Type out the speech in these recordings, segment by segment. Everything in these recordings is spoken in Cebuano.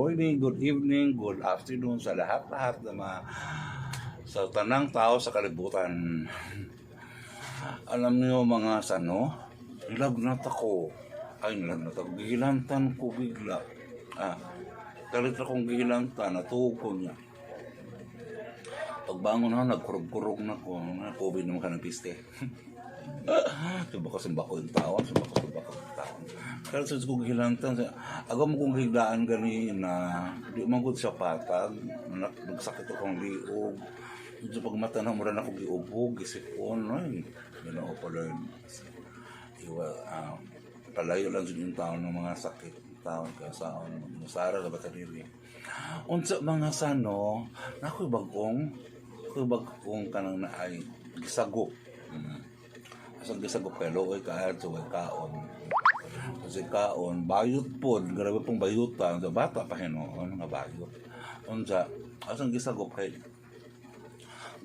morning, good evening, good afternoon sa lahat-lahat na mga sa tanang tao sa kalibutan. Alam niyo, mga sano, nilagnat ako. Ay, nilagnat ako. Gihilantan ko bigla. Ah, kalit akong gihilantan, natuog ko niya. Pagbangon na, nagkurog-kurog na ko. Na COVID naman ka ng piste. Sumba ko yung taon, sumba ko yung taon. Pero sa kong gihilantan, agaw mo kong higlaan gani na di man gud siya patag, nagsakit akong liog. Sa pagmata na mura na ako giubog, gisipon, ay, Ginoo pala yun. Iwa, palayo lang sa yung taon ng mga sakit taon ka sa musara ka ba diri. Unsa, mga sano, nakoy bagong kanang naay gisagop. Asa gisagop kay luoy ka so way kaon. Kasi kaon bayot pod, grabe pong bayutan, sa bata pa hinuon nga bayot. Unsa asang gisagop kay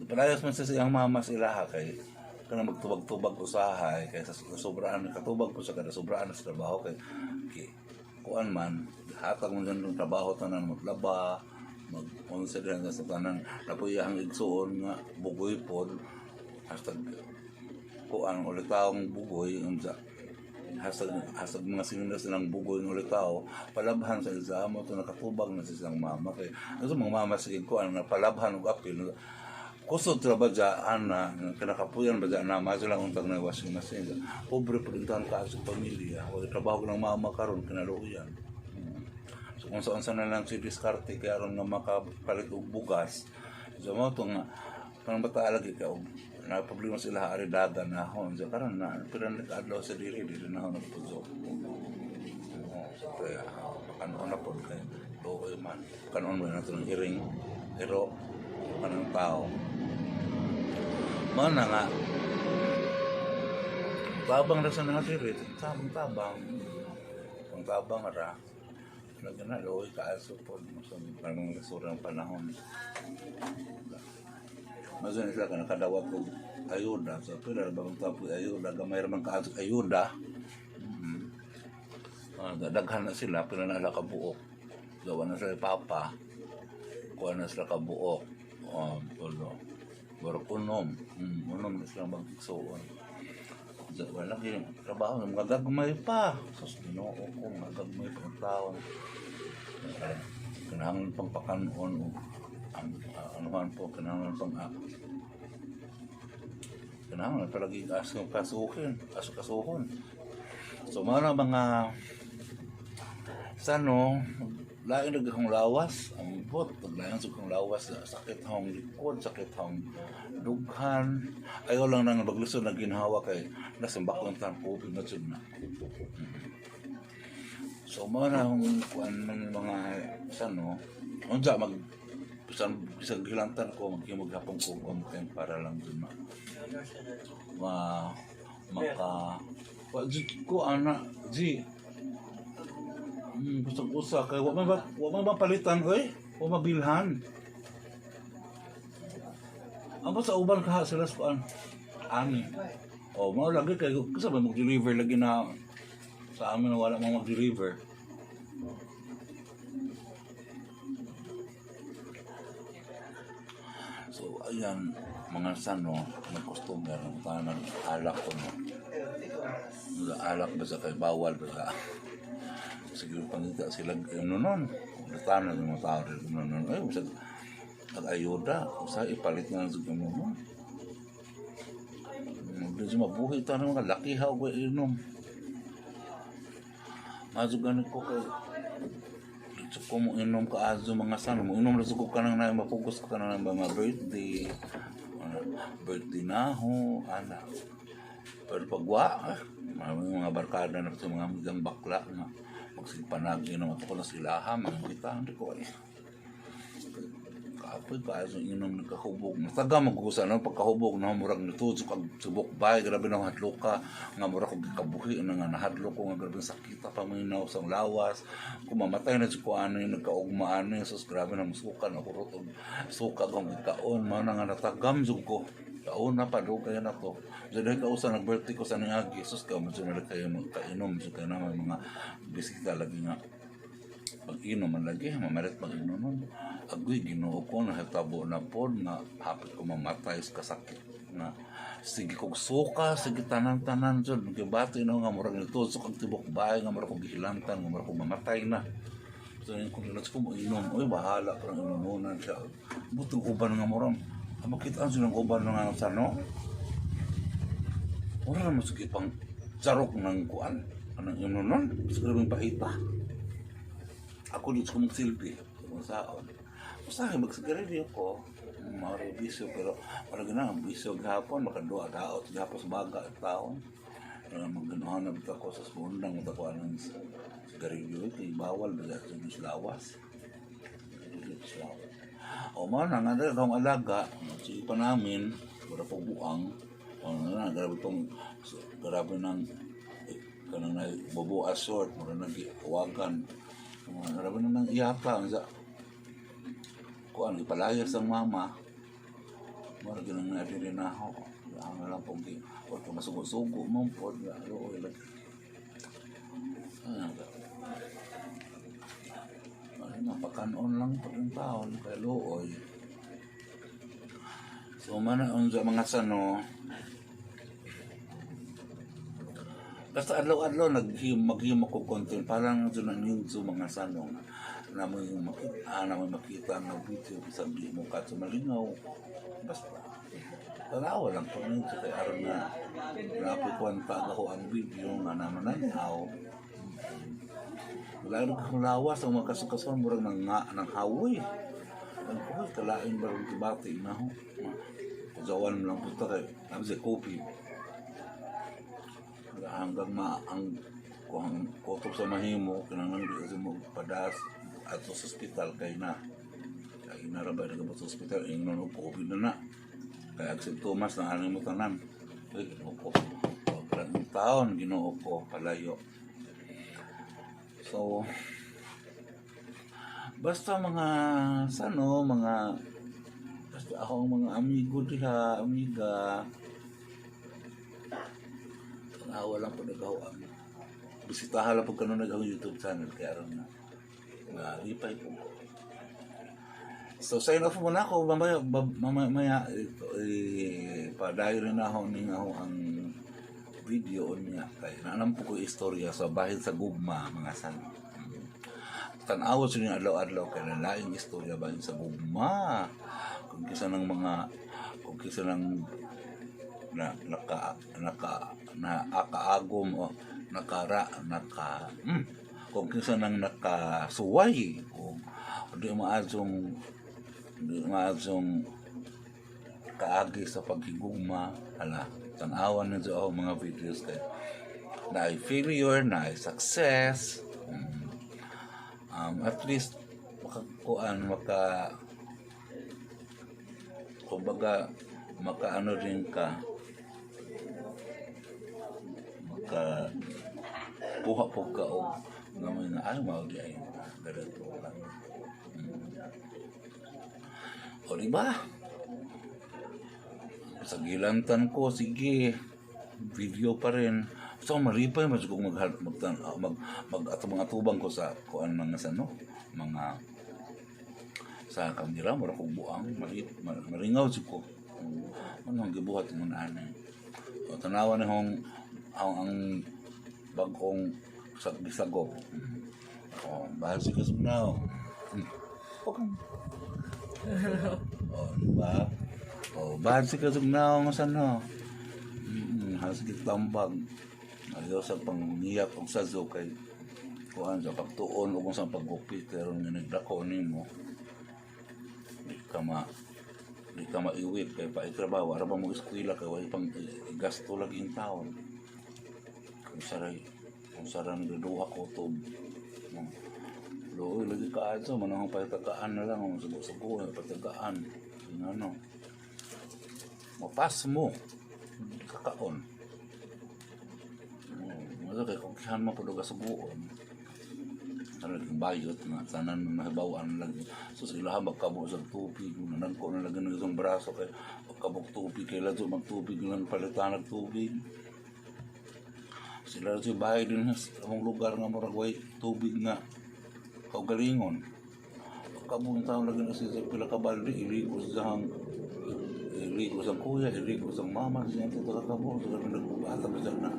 palayas man sa siyang mama sa ilaha kay kanang magtubag-tubag usahay kay sa sobraan katubag po sa kada sobraan sa trabaho kay kuan man hatag mo dyan ng trabaho, tanan maglaba, mag unsa din sa tanan, napuyahang igsuon nga bugoy pod, #kuan ulit taong bugoy. Unsa hasag hasag mga sinunas ng bugoy ng ulit tao palabhan sa isa mo to, nakatubag na sa isang mama kay ano sa mga mama sige kuan na palabhan og apil kusod ra ba dya ana kinakapuyan ba dya na maso lang untag na washing machine. Pobre pa rin ka sa pamilya, wala trabaho ng mama karon, kinaluoyan. So kung saan na lang si diskarte kay aron nga makapalit og bugas. So mo to nga kanang bata lagi ka og na problema sila ari dada na hon so karon na pero nag-adlaw sa diri diri na hon nagpuzo. Oh, so kaya kanon na pod kay luoy man kanon mo na ng iring pero kanang tao mana nga tabang ra sa nga diri, tabang tabang ang tabang ra lagi na luoy kaaso pod sa kanang lisod ang panahon. Maso sila ka nakadawat og ayuda so pila ra ba ang tapo ayuda, gamay ra man kaaso ayuda. Ah, daghan na sila, pila na sila kabuok. Gawa na sila papa, kuha na sila kabuok, tulo Barok unom, unom na sila magsuon. Wala lagi trabaho, mga gagmay pa. Sus, Ginoo ko, mga gagmay pa ang tao. Kinahanglan pang pakanon o ang anuhan po, kinahanglan pang kinahanglan palagi aso kasuhin, aso kasuhon. So mga mga sano, lain na akong lawas, ang bot, naglain sa akong lawas, sakit akong likod, sakit akong dughan. Ayaw lang nang maglusod na ginhawa kay nasa bakong tan COVID na jud na. So mga na akong kuan ng mga sano, unsa mag bisan bisag hilantan ko maghimog hapon ko content para lang dun ma, ma maka wa jud ko ana ji. Basta usa kay wa man ba palitan oy, wa mabilhan. Ang sa uban kaha sila sa kuan ani. Oh, mao lagi kay kasi ba mag-deliver lagi na sa amin na wala mang mag-deliver. So ayan mga sano, may customer ng tanan alak ko no. Alak ba sa kay bawal ba sa siguro pangita sila ano nun. Tanan yung mga tao rin ano nun. Ay, usag at ayuda, usa ipalit na lang sa mo mo. Medyo mabuhi tayo mga laki ha og inom. Mazugan ko kay dito ko mo inom ka azo mga sano mo inom ra ko kanang na mapugos ko kanang mga birthday, birthday na ho ana, pero pag wa maraming mga barkada na sa mga amigang bakla nga magsigpanag inom ato ko na sila ha mga kita hindi ko ay kapoy pa azo inom, nagkahubog mataga magkusa no pagkahubog na murag nitudso kag subok bay, grabe na hadlok ka nga murag kog gikabuhi na nga nahadlok ko nga grabe sakita pa minaw sa lawas kung mamatay na ko ano yung nagkaugma ano sus, grabe na musukan ako rot og suka kong ikaon mao na nga natagam jud ko kaon na pa dugay na to. So dahil kausa nag birthday ko sa niagi, sus ka mo na kayo kainom so kay na may mga bisita lagi nga. Pag-inom man lagi, mamalit pag-inom nun. Agoy, Ginoo ko, nahitabo na pod nga hapit ko mamatay sa kasakit nga sige kog suka, sige tanan-tanan jud. Gibati na nga murag nitusok ang tibok bahay nga murag kog gihilantan nga murag kog mamatay na. So yung kung let's ko mo inom, oy, bahala parang inununan siya. Butong uban nga murag, ang makita silang uban nga sa no. Wala naman sige pang charok ng kuan. Anong inunon? Siguro yung paita. Ako dito ko magsilbi. Kung saon. Basta magsigarilyo ko. Mga bisyo, pero wala gana ang bisyo gahapon, makadua daot gahapon sa baga at taon. Magganuhan na bitaw ko sa sundang ko anong sigarilyo kay bawal ba sa lawas. Sa lawas. O man nga na akong alaga, sige pa namin, wala pong buang. O na grabe tong grabe nang kanang na bubuas short, mura nang giwagan. Grabe na nang iyaka sa kuan ipalayas ang mama. Mura ginang na diri na ako. Ang lang pong gi o masugo-sugo mo pod looy lagi. Ah, ay, napakanon lang po yung taon kay luoy. So man ang sa mga sano, basta adlaw-adlaw naghim maghimo ko content parang doon ang yung sa mga sano na mo yung makita, na mo makita nga video bisag di mo ka malingaw, basta tanawa lang po nito kay aron na napoy kwanta ako ang video nga naman aw wala rin akong lawas ang mga kasukasuan, murag nang nga nang hawoy ang kuhay kalain ba rin tibati na ho. Kuzawan mo lang puta kay ang si kopi hanggang ma ang kuhang kutob sa mahimo kinahanglan di sa mo padas ato sa ospital kay na ra ba nagabot sa ospital, ingnon og COVID na na kay ag simptomas na ano mo tanan. Ay, Ginoo ko, parang taon, Ginoo ko, palayo. So basta mga sano, mga basta ako ang mga amigo diha, amiga, awa lang po nagaw ang bisitahan lang po kanun nag YouTube channel kaya aron na nga lipay po ko. So sign off muna ako mamaya mamaya, maya eh, padayon rin ako ning ako ang video niya kay naanam po ko istorya sa bahin sa gugma, mga san. Tan-aw sa inyo adlaw-adlaw kay laing istorya bahin sa gugma. Kung kisa ng mga kung kisa ng na naka naka na akaagom o nakara naka kung kinsa nang nakasuway o di maadjong kaagi sa paghigugma, hala, tan-awan ninyo ako mga videos kay na failure na success. At least makakuan, maka kumbaga makaano din ka, maka kuha po ka og nga may na ay mao di ay ganito lang. O di ba sa gilantan ko, sige video pa rin. So maripay mas kung mag mag mag, mag ato mga tubang ko sa kuan mga sa no mga sa kamera, mura kog buang maringaw jud ko ano ang gibuhat mo na ani. O tanawa ni hong ang bagong sa gisagop. O bahal si kasugnaw. O di ba, o bahal si kasugnaw nga sa no hasig tambag. Ayaw sa pangiyak og sazo kay kuan sa pagtuon o kung sa paggupit pero nga nagdako nimo di ka maiwit kay pa itrabaho ara ba mo eskwela kay way pang gasto lagi in taon kung saray duha ko to. Luoy lagi ka adto manang patagaan na lang ang sugo-sugo patagaan ano mapas mo kakaon. Oh, kay kung kihan mo pud og suguon laging bayot nga tanan mahibaw-an lagi. So sila magkabo sa tubig, nagko na lagi ng isang braso kay magkabok tubig kay ladyo magtubig lang palitan og tubig. Sila sa bahay din sa among lugar nga murag way tubig nga. kaugalingon. Pagkabuong taon lagi na siya sa pila ka balde, iligo sa ang iligo sa kuya, iligo sa mama, siya ito kakabo, sa ganun nagbabata pa siya na.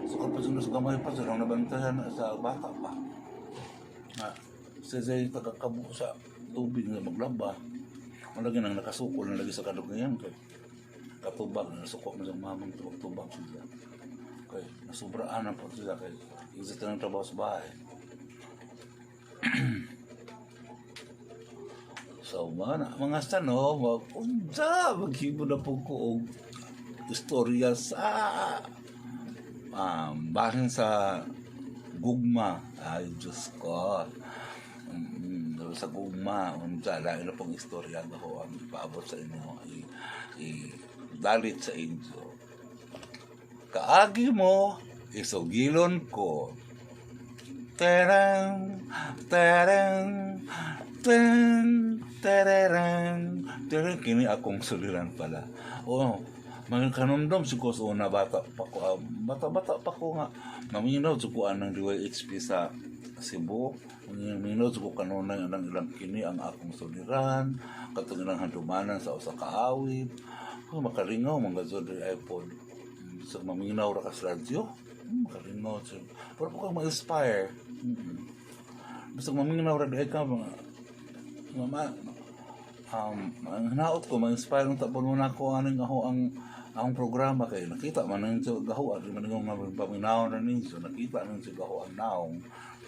So kapag siya sa gamay pa, siya lang nabantayan sa bata pa. Na, siya siya tagakabo sa tubig na maglaba. Malagi nang nakasukol na lagi sa kadugayan kay katubag na nasuko mo sa mamang tubag-tubag siya. Kay nasubraan na po siya kay isa ng trabaho sa bahay. So, mga sa no, mag, unsa, maghimo na po ko og istorya sa bahin sa gugma. Ay, Diyos ko. Sa gugma, unsa, lain na pong istorya ako ang ipaabot sa inyo, i dalit sa inyo. Kaagi mo, isugilon ko. Terang, terang, teng, tererang, terang. Kini akong suliran pala. Oh, mga kanumdum siguro sa una bata pa ko, bata-bata pa ko nga, maminaw sa anang DYHP sa Cebu. Maminaw sa ko kanunay anang ilang "Kini ang akong suliran", katong ilang handumanan sa usa ka awit. Oh, makalingaw mga sa iPod. Sa maminaw ra ka sa radyo, makalingaw siya. Pero po kang ma-inspire. Basta maminaw ra diay ka mga mama ang hinaot ko ma-inspire ng tapon mo na ako aning ako ang akong programa kay nakita man ninyo gaho di man nga paminaw na ninyo, nakita ninyo gaho ang naong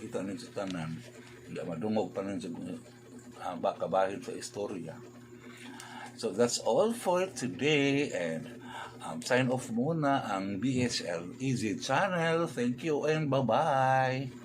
kita ninyo tanan, hindi madungog pa ninyo baka bahid sa istorya. So that's all for today and sign off muna ang BSL Easy Channel. Thank you and bye-bye.